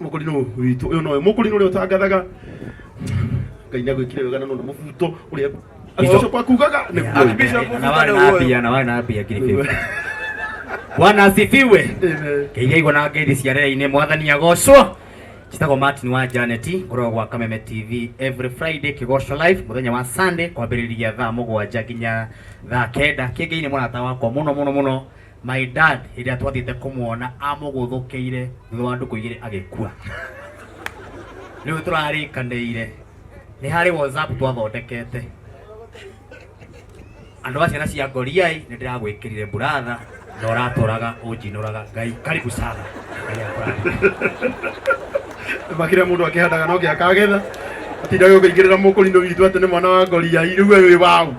Mũkũrinũ witũ ũyũ nowe mũkũrinũ ũrĩa ũtangathaga Ngai nĩ agwĩkire wega na nona mũbuto ũrĩa Archbishop akugaga nĩguo. Archbishop Na warĩ na mbia, na warĩ na mbia 50,000. Bwana asifiwe. Amen. Ngeithia igũ na ngeithi cia rĩera-inĩ mwathani agocwo. Njĩtagwo Martin wa Janet, ngoragwo gwa Kameme TV every Friday Kĩgoco Live, mũthenya wa Sunday kwambĩrĩria thaa 7 nginya thaa 9. Kĩngĩ-inĩ mũrata wakwa mũno mũno mũno, my dad, hĩndĩ ĩrĩa twathiĩte kũmuona amũgũthũkĩire thutha wa ndukũ 2 agĩkua. Rĩu tũrarĩkanĩire nĩ harĩ WhatsApp twathondekete andũ a ciana cia ngoriai nĩ ndĩragwĩkĩrire buratha na ũratũraga ũnjinũraga. Ngai karibu sana, Ngai akũrathime. Makĩria mũndũ akĩhandaga no nginya akagetha. Atindage ũkĩingĩrĩra mũkũrinũ witũ atĩ nĩ mwana wa ngoriai rĩu we wĩ wau.